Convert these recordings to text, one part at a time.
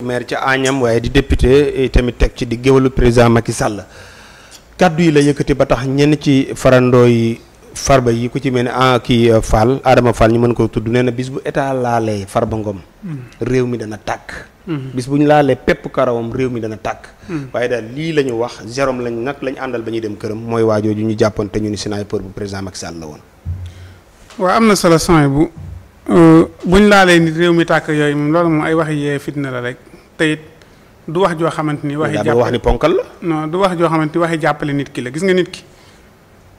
maire ca Agnam waaye di député tamit teg ci di géwalu président Macky Sall kaddu yi la yëkkati ba tax ñenn ci farandoo yi Farba yi ku ci mel ne kii Fall Adama Fall ñu mën ko tudd nee na bis bu état laalee Farba Ngom réew mi dana tàkk bis bu ñu laalee pepp karawam réew mi dana tàkk waaye daal lii la ñu wax Jérôme lañ àndal ba ñuy dem këram mooy waajooju ñu jàppoon te ñu ni sniper bu président Macky Sall la woon. waaw am na solo sony buñ laalee nit réew mi tàkk yooyu moom loolu moom ay waxi yee fitna la rek te it du wax joo xamante ni waxi jàppale wax ni ponkal la non du wax joo xamante ni waxi jàppale nit ki la gis nga nit ki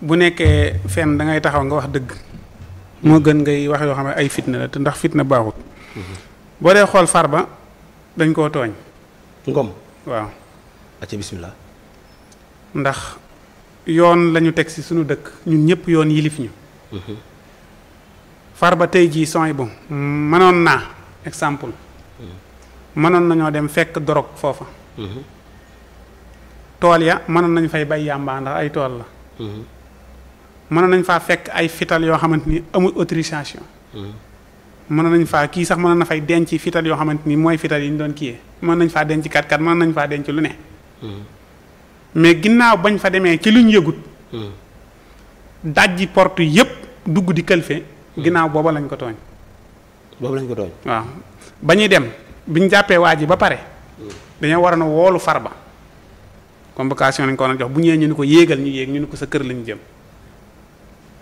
bu nekkee fenn da ngay taxaw nga wax dëgg moo gën ngay wax yoo xam ne ay fitna la te ndax fitna baaxut boo dee xool Farba dañ koo tooñ Ngom waaw acca bismillah ndax yoon lañu teg ci suñu dëkk ñun ñëpp yoon yilif ñu Farba tey jii sony bu mënoon naa exemple mënoon nañoo dem fekk dorog foofa tool ya mënoon nañ fay bay yàmbaa ndax ay tool la mënoon nañ faa fekk ay fital yoo xamante ni amul autorisation mënoon nañ faa kii sax mënoon na fay denc fital yoo xamante ni mooy fital yi ñu doon kiyee mën nañ faa denc kat mën nañ faa denc lu ne mais ginnaaw bañ fa demee ci luñ yëgut dajji porte yépp dugg di këlfe ginnaaw booba lañ ko tooñ waaw ba ñuy dem biñ jàppee waa ji ba pare dañoo war a woolu Farba convocation lañ ko war a jox bu ñëwee ñu ni ko yéegal ñu yéeg ñu ni ko sa kër lañu jëm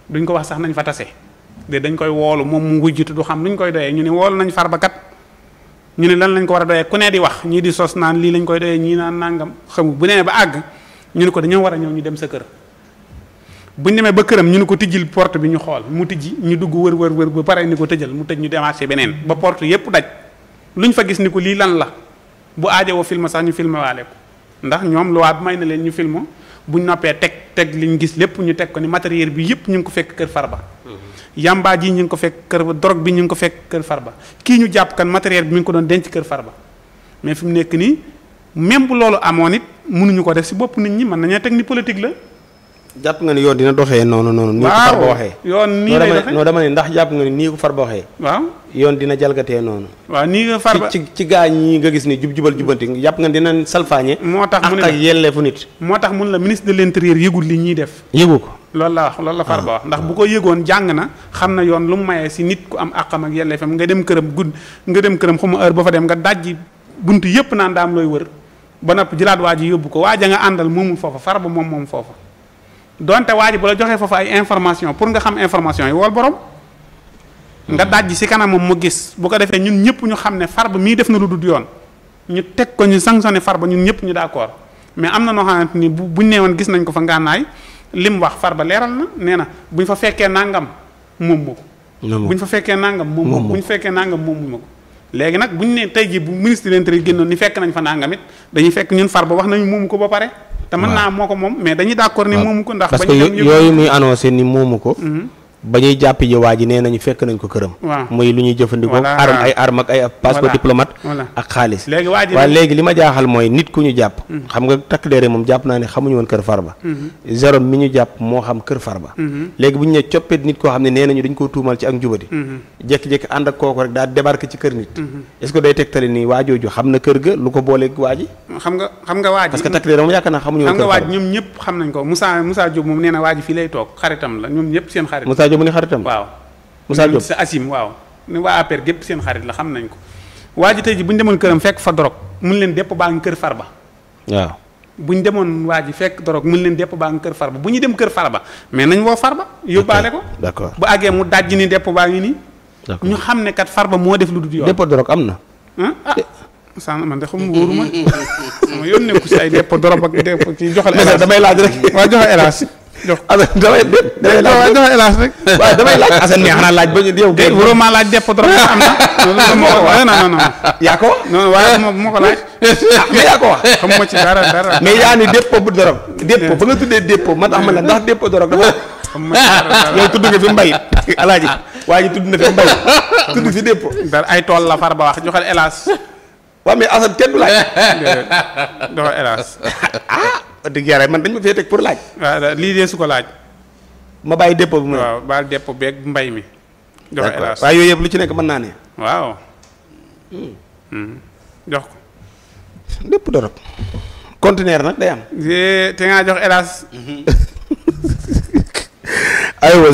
duñ ko wax sax nañ fa tase de dañ koy woolu moom mu wujjutu du xam luñ koy doyee ñu ne woolu nañ Farba kat ñu ne lan lañ ko war a doyee ku ne di wax ñii di sos naan lii lañ koy doyee ñii naan nangam xamu bu nee ba àgg ñu ne ko dañoo war a ñëw ñu dem sa kër buñ demee ba këram ñu ne ko tijjil porte bi ñu xool mu tijji ñu dugg wër ba pare ni ko tëjal mu tëj ñu démarché beneen ba porte yépp daj luñ fa gis ni ko lii lan la bu aajowoo film sax ñu filmé waale ko ndax ñoom loi bi may na leen ñu film buñ noppee teg liñ gis lépp ñu teg ko ni matériel bi yépp ñu ngi ko fekk kër Farba yamba ji ñu ngi ko fekk kër drogue bi ñu ngi ko fekk kër Farba kii ñu jàpp kan matériel bi mi ngi ko doon denc kër Farba mais fi mu nekk nii même bu loolu amoon it mënuñu ko def si bopp nit ñi mën nañoo teg ni politique la. jàpp nga ni yoon dina doxee noonu. nii ko Farba waxee. yoon nii lay doxee non dama ne ndax jàpp nga ni nii ko Farba waxee. waaw yoon dina jalgatee noonu. waaw nii nga Farba ci gaa ñi nga gis ni jubal jubanti jàpp nga dina salfaañe. moo tax mu ne ak yelleefu nit. moo tax mun la ministre de l'intérieur yëgul li ñuy def. yëgu ko. loolu la wax loolu la Farba wax ndax bu ko yëgoon jàng na xam na yoon lu mu mayee si nit ku am àqam ak yelleefam nga dem këram nga dem këram xuma heure ba fa dem nga dajji buntu yëpp naan daam looy wër ba nopp jëlaat waa ji yóbbu ko waa ja nga àndal moomul foofa Farba moom foofa donte waa ji bu la joxee foofa ay information pour nga xam information yi wool borom nga dajji si kanamam mu gis bu ko defee ñun ñëpp ñu xam ne Farba mii def na lu dul yoon ñu teg ko ñu sanctionné Farba ñun ñëpp ñu d'accord mais am na noo xamante ni buñ nee woon gis nañ ko fa ngànnaay lim wax Farba leeral na nee na buñ fa fekkee nangam moom ma ko buñ fa fekkee nangam moom buñ fekkee nangam moom ma ko léegi nag buñ ne tey jii bu ministre de l'Intérieur génnoon ni fekk nañ fa nangam it dañuy fekk ñun Farba wax nañu moomu ko ba pare te mën naa moo ko moom mais dañuy d'accord ni moomu ko ndax parce que yooyu muy annoncé ni moomu ko ba ñuy jàpp ji waa ji nee nañu fekk nañ ko këram muy lu ñuy jëfandikoo ay arme ak ay passeport diplomate ak xaalis waaye léegi li ma jaaxal mooy nit ku ñu jàpp xam nga takk deere moom jàpp naa ne xamuñu woon kër Farba Jérôme mi ñu jàpp moo xam kër Farba léegi bu ñu ne coppet nit koo xam ne nee nañu dañ koo tuumal ci ak njubadi jékki-jékki ànd ak kooku rek daal débarqué ci kër nit est-ce que day tegtale ni waajooju xam na kër ga lu ko booleeg waa ji xam nga waa ji parce que takk deere moom yaakaar naa xamuñu woon kër Farba xam nga waa ji ñoom ñëpp xam nañ ko Moussa Diop moom nee na waa ji fii lay toog xaritam la ñoom ñëpp seen xarit mu ni xaritam waaw Moussa Diop sa Asim waaw ni waa APR gépp seen xarit la xam nañ ko waa ji tey ji bu ñu demoon këram fekk fa dorog mun leen dépp baa ngi kër Farba waaw bu ñu demoon waa ji fekk dorog mun leen dépp baa ngi kër Farba bu ñu dem kër Farba mais nañ woo Farba yóbbaale ko d'accord bu àggee mu dajji ni dépp baa ngi nii ñu xam ne kat Farba moo def lu dul yoon dépp dorog am na san man de xam nga wóoruma sama yoon nekku si ay dépp dorog ak dépp ci joxal hélas damay laaj rek waa joxe hélas jox damay laaj joxe hélas rek waaw damay laaj Assane mais xanaa laaj ba yow déet waroo maa laaj dépp dorog am na non yaa ko non waaye moo ko laaj mais yaa ko wax xam ma ci dara mais yaa ni dépôt bu dorog dépôt ba nga tuddee dépôt man tax ma la ndax dépôt dorog dafa yow tudd nga fi mbay alaaji waa ji tudd na fi mbay tudd fi dépôt dara ay tool la Farba wax joxal hélas waaw mais Assane kenn du laaj joxal hélas dëgg yàlla man dañ ma fee teg pour laaj waaw lii dee su ko laaj ma bàyyi dépôt bi waaw baal dépôt beeg mbay mi joxal hélas waaye yooyu yëpp lu ci nekk mën naa ne waaw jox ko lépp dorog conteneur nag day am. te ngaa jox hélas. aywa